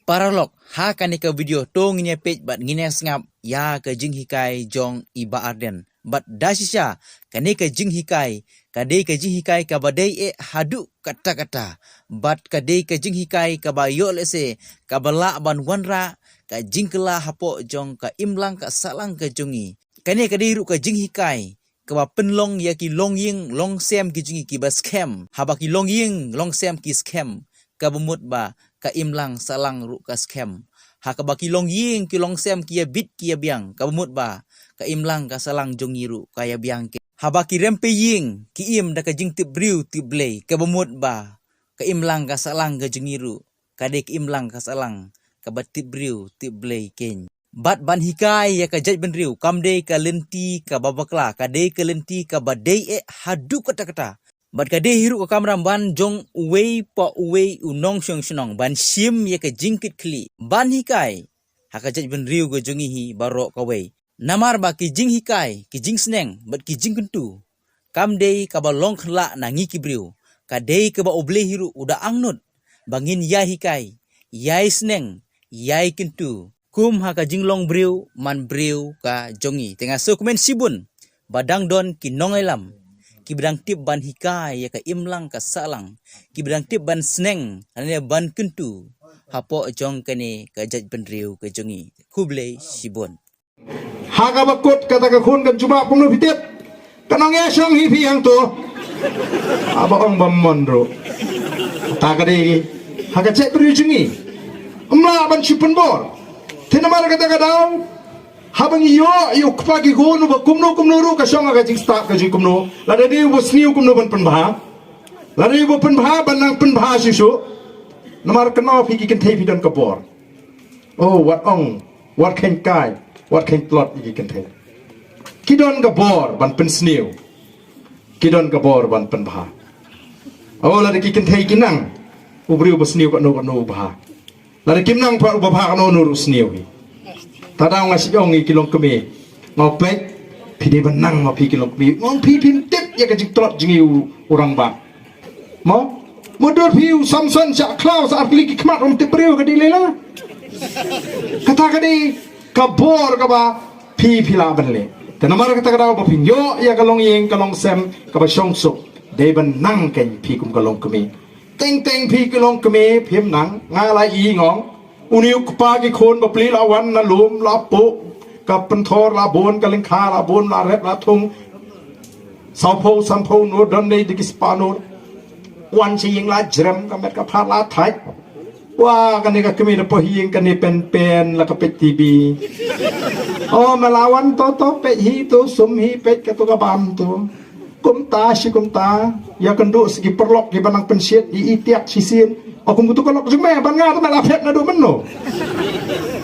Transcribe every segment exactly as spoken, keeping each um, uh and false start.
Paralok, ha kane ka video to ngin ïa peit bad ngin ïa sngap ïa ka jinghikai jong i Bah Ardent. Bad da shisha, kane ka jinghikai ka dei ka jinghikai kaba dei eh haduh katta katta. Bad ka dei ka jinghikai kaba ïoh lehse kaba lah ban wanrah ka jingkylla hapoh jong ka imlang ka sahlang ka jong ngi. Kane ka dei ruh ka jinghikai kaba pynlong ïa ki longïing longsem ki jong ngi kiba skhem. Haba ki longïing longsem ki skhem, kaba mut ba ka imlang sahlang ruh ka skhem. Ha kaba ki longïing ki longsem ki ïa bit ki ïa biang, kaba mut ba ka imlang ka sahlang jong ngi ruh ka ïa biang kein. Haba ki rympei ïing ki im da ka jingtip briew tip Blei, kaba mut ba ka imlang ka sahlang ka jong ngi ruh ka dei ka imlang ka sahlang kaba tip briew tip Blei kein. Bad ban hikai ïa ka jaitbynriew kam dei ka lynti kaba bakla, ka dei ka lynti kaba dei eh haduh katta katta. Bad ka dei hi ruh ka kamram ban jong uwei pa uwei u nongshong shnong ban shim ïa ka jingkitkhlieh ban hikai ha ka jaitbynriew ka jong ngi hi baroh kawei. Namar ba ki jinghikai, ki jingsneng bad ki jingkyntu kam dei kaba long khylleh na ngi ki briew, ka dei kaba U Blei hi ruh u da angnud ba ngin ïai hikai, ïai sneng, ïai kyntu kum ha ka jinglong briew man briew ka jong ngi. Te nga sngewkmen shibun ba dang don ki nongïalam kiba dang tip ban hikai ïa ka imlang ka sahlang, kiba dang tip ban sneng lane ban kyntu hapoh jong kane ka jaitbynriew ka jong ngi. Khublei shibun. Ha kaba kut kata ka khun kan jubab kumno phi tip. Ka nongïashong hi phi hangto. Haba ong ba mon ruh. Ta ka dei ha ka jaitbynriew jong ngi. Ym lah ban shu pynbor. Te namar kata ka daw, haba ngi ïoh ïa u kpa ki khun uba kumno kumno ruh ka shong ha ka jingstad ka jong ngi kumno. Lada dei uba sniew kumno ban pynbha. Lada dei uba pynbha ban nang pynbha shuh shuh. Namar kynmaw phi ki kynthei phi don ka bor. Oh, wat ong, wat kheiñ kai, wat kheiñ tlot ïa ki kynthei. Ki don ka bor ban pynsniew. Ki don ka bor ban pynbha. Oh, lada ki kynthei ki nang, u briew ba sniew katno katno u bha. Lada kim nang pat uba bha katno katno ruh sniew hi. Ta daw nga shu ong ïa ki longkmie. Nga ong peit, phi dei ban nang ma phi ki longkmie. Nga ong phi phim tip ïa ka jingtlot jong ngi u, u rangbah. Mo? Mutdur phi u Samson sha khlaw sa ar tylli ki khmat ym tip briew ka dei lei la. Kata ka dei ka bor kaba phi phi lah ban leh. Te namar kata ka daw ba phin ïoh ïa ka longïing ka longsem kaba shong suk, dei ban nang kein phi kum ka longkmie. Teng teng phi ki longkmie phim nang, nga la ïohi, nga ong. Une u kpa ki khun bapli la wan na lum la puh ka pynthor la bun ka lyngkha la bun la rep la thung. Sawphew sanphew ngut don dei da ki spah ngut. Wan sha ïing la jrem ka met ka phad la thait. Wa kane ka kmie da poi ha ïing kane pen pen la ka peit T V. O me la wan to to peit hi to sum hi peit kato ka bam to. Kumta shi kumta, ïa kynduh sa ki paralok kiba nang pynshit, i, i tiak shisien. O kum kato ka lok jong me, ban nga te me la phet naduh mynno.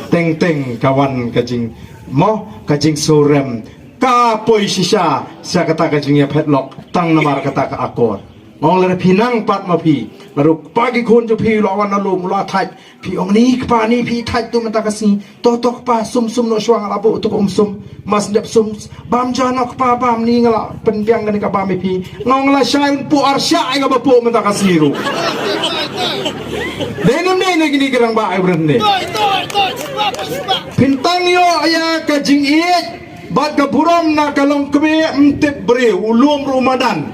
Teng teng ka wan ka jing, mo, ka jingsngewrem. Ka poi shisha sha kata ka jingïaphet lok tang namar kata ka akor. Nga ong lada phi nang pat ma phi, lada u kpa ki khun jong phi u la wan na lum u la thait, phi ong ni kpa ni phi thait tu mynta ka sngi. To to kpa sum sum noh shuwa nga la buh tu ka um sum. Mas dep sum bam ja noh kpa bam ni nga la pynbiang kane ka bam ïa phi. Nga ong la shai un puh ar shah ïa kaba puh mynta ka sngi ruh. Dei ngam dei na kine ki rangbah ïa u briew ne. Phin tang ïoh ïa ka jingïeit bad ka burom na ka longkmie ym tip briew u lum ruh u madan.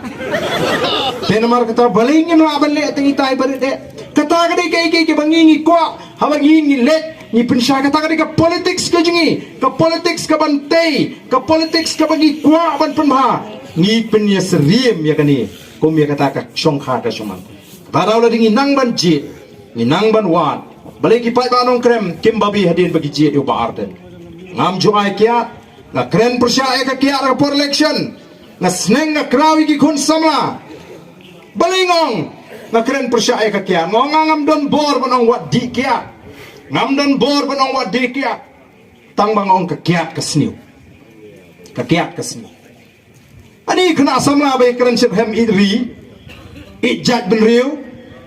Te namar kata balei ngim lah ban leh tang itai barit eh. Kata ka dei kaei kaei kaba ngi ngi kwah. Haba ngi ngi leit ngi pynshai kata ka dei ka politics ka jong ngi, ka politics ka ban tei, ka politics kaba ngi kwah ban pynbha. Ngi pynïasyriem ïa kane kum ïa kata ka shongkha ka shongman. Kata daw lada ngi nang ban jied, ngi nang ban wad. Balei ki paidbah Nongkrem kim babe hadien ba ki jied ïa u Bah Ardent. Ngam ju ai kiad, nga kren pyrshah ïa ka kiad ha ka por election. Nga sneng nga kraw ïa ki khun samla. Balei nga ong nga kren pyrshah ïa ka kiad? Nga ong nga ngam don bor ban ong wat dih kiad. Ngam don bor ban ong wat dih kiad. Tang ba nga ong ka kiad ka sniew. Ka kiad ka sniew. Ani khynnah samla ba ïakren shitrhem ïeit ri, ïeit jaitbynriew,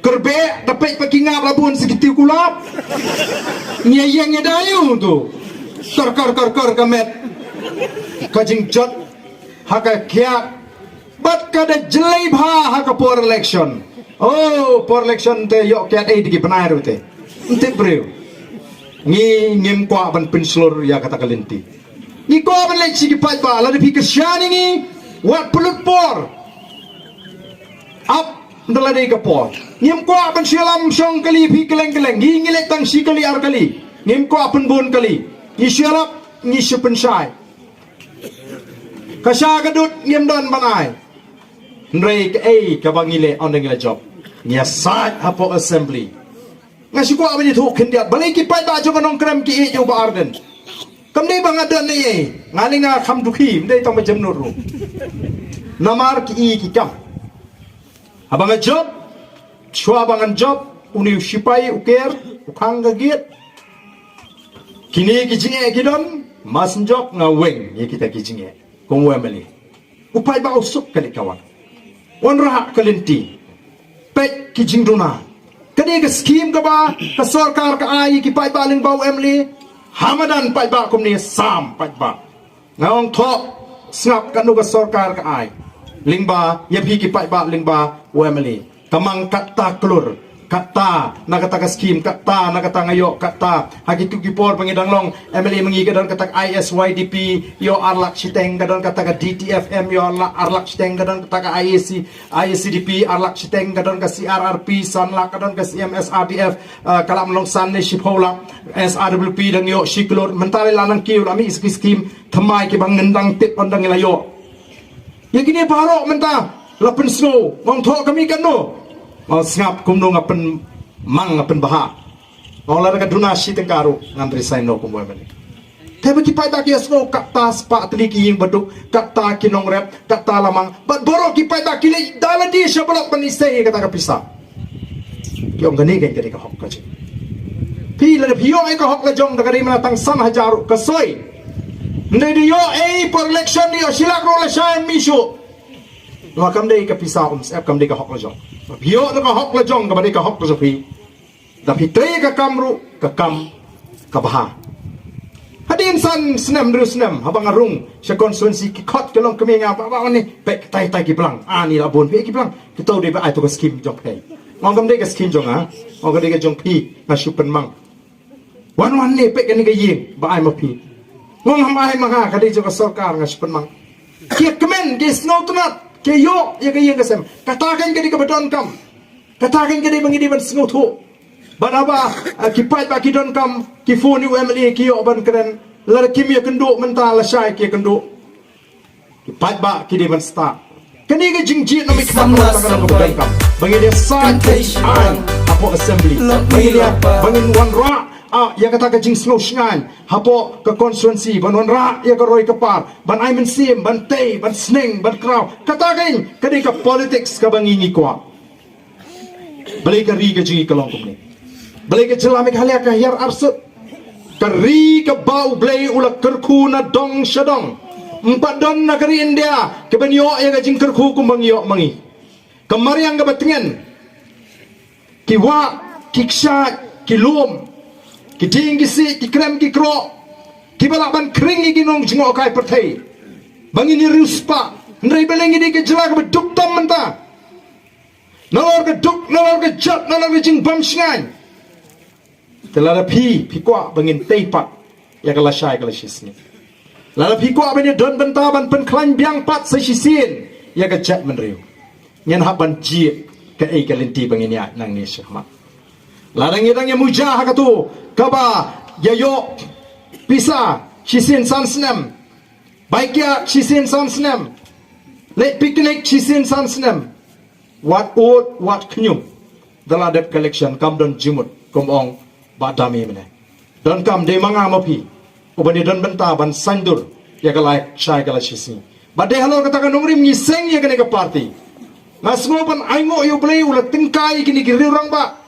kyrbeh da peit ba ki ngap la bun sa ki tiew kulap. Ngi ïeng ïa da ïa u tu. Kor kor kor kor ka met. Ka jingjot ha ka kiad. Bad ka da jlei bha ha ka por election. Oh, por election te ïoh kiad ei da ki bnai ruh te. Ym tip briew. Ngi ngim kwah ban pynshlur ïa kata ka lynti. Ngi kwah ban leit sha ki paidbah, lada phi kyrshan ïa ngi, wat pynlut por. Ap da lade ka por. Ngim kwah ban shu ïalam shong kali phi kylleng kylleng. Ngi ngi leit tang shi kali ar kali. Ngim kwah pynbun kali. Ngi shu ïalap, ngi shu pynshai. Ka sha ka dud ngim don ban ai. Hynrei kaei kaba ngi leh, ynda ngi la jop, ngi ïasaid hapoh assembly. Nga shu kwah ban ïathuh khyndiat, balei ki paidbah jong ka Nongkrem ki ïeit ïa u Bah Ardent? Kam dei ba nga don ei ei, nga lei nga kham dukhi, ym dei tang ba jemnud ruh. Namar ki ïeit ki kam. Haba nga jop, shuwa ba ngan jop, une u shipai u ker, u khang ka gate. Kine ki jingeh ki don, ma sngewjop nga weng ïa kita ki jingeh. Kum u MLA, u paidbah u suk ka dei ka wan. Wanrah ka lynti. Peit ki jingduna. Ka dei ka skim kaba ka sorkar ka ai ïa ki paidbah lyngba u MLA. Ha madan paidbah kumne, sam paidbah. Nga ong thoh, sngap katno ka sorkar ka ai lyngba ïa phi ki paidbah lyngba u MLA. Ka mang katta klur, katta na kata ka skim, katta na kata nga ïoh, katta ha kitu ki por ba ngi dang long MLA ma ngi, ka don kata ka ISYDP, ïoh ar lak shiteng, ka don kata ka DTFM, ïoh ar lak, ar lak shiteng, ka don kata ka IAC, ISCDP, ar lak shiteng, ka don ka CRRP, san lak, ka don ka CMSRDF, ah, ka lam long san ne shiphew lak, SRWP dang ïoh shi klur, mynta la nang kiew la mih ki skim thymmai kiba ngin dang tip ynda ngi la ïoh. Ïa kine baroh mynta la pynsngew, ngam thoh ka mih katno. Ngam sngap kumno nga pynmang nga pynbha. Ngam lada ka duna shi tyngka ruh ngan resign noh kum u MLA. Te ba ki paidbah ki ïa sngew katta spah tylli ki ïing baduk, katta ki nongrep, katta la mang. Bad baroh ki paidbah ki leit da lade sha block ban isei ïa kata ka pisa. Ki ong kane ka dei ka hok ka jong phi. Lada phi ïoh ïa ka hok la jong, da ka dei mynta tang san hajar ruh ka soi. Ym dei da ïoh ei por election, da ïoh shi lak ruh lashai ym mih shuh. Namar kam dei ka pisa umsyep, kam dei ka hok la jong. Phi ïoh da ka hok la jong, kaba dei ka hok ka jong phi, da phi trei ka kam ruh ka kam ka bha. Hadien san snem, hynriew snem, haba nga rung sha constituency, ki khot ki long kmie nga, ba ba ne, peit katai tai ki blang. Ani la bun phi ki blang. Kito dei ba ai to ka skim jong phi. Ngam, kam dei ka skim jong nga. Ngam, ka dei ka jong phi, nga shu pynmang. Wan wan ne, peit kane ka ïing ba ai ma phi. Ngam, ngam ai ma nga, ka dei jong ka sorkar, nga shu pynmang. Ki kmen, ki sngewtynnat, ki ïoh ïa ka ïing ka sem. Kata kan ka dei kaba donkam. Kata kan ka dei ba ngi dei ban sngewthuh. Bad haba, ah, ki paidbah ki donkam, ki phone ïa u MLA, ki ïoh ban kren. Lada kim ïakynduh mynta, lashai ki ïakynduh. Ki paidbah ki dei ban stad. Kane ka jingjied na mi khmat na ka nong ka ba donkam. Ba ngi dei said ai hapoh assembly. Ba ngi dei ba ngin wanrah, ah, ïa kata ka jingsngew shngaiñ hapoh ka constituency, ban wanrah ïa ka roi ka par, ban ai mynsiem, ban tei, ban sneng, ban kraw. Kata kein ka dei ka politics kaba ngi ngi kwah. Balei ka ri ka jong ngi ka long kumne? Balei ka jylla Meghalaya ka hiar arsut? Ka ri kaba U Blei u la kyrkhu na dong sha dong. Ym pat don na ka ri India kaban ïoh ïa ka jingkyrkhu kumba ngi ïoh ma ngi. Ka mariang kaba tngen, ki wah, ki kshaid, ki lum, ki dieng ki siej, ki krem ki kroh, kiba lah ban khring ïa ki nongjngohkai pyrthei. Ba ngin ïa riewspah, hynrei balei ngi dei ka jylla kaba duk tam mynta? Nalor ka duk, nalor ka jot, nalor ka jingbam shngaiñ. Te lada phi, phi kwah ba ngin tei pat ïa ka lashai ka lashisngi, lada phi kwah ban ïa don bynta ban pynkhlaiñ biang pat sa shisien ïa ka jaitbynriew, ngin hap ban jied kaei ka lynti ba ngin ïaid nangne shakhmat. Lada ngi dang ïa muja ha kato kaba ïa ïoh pisa shisien san snem, bai kiad shisien san snem, leit picnic shisien san snem, wat ud wat khñium, da la dep ka election kam don jingmut, kum ong Bah Dame mynne. Donkam dei ma nga ma phi uban ïa don bynta ban saiñdur ïa ka lashai ka lashisngi. Bad dei halor kata ka nongrim ngi seng ïa kane ka party. Nga sngew ban ainguh ïa U Blei u la tyngkai ïa kine ki riew rangbah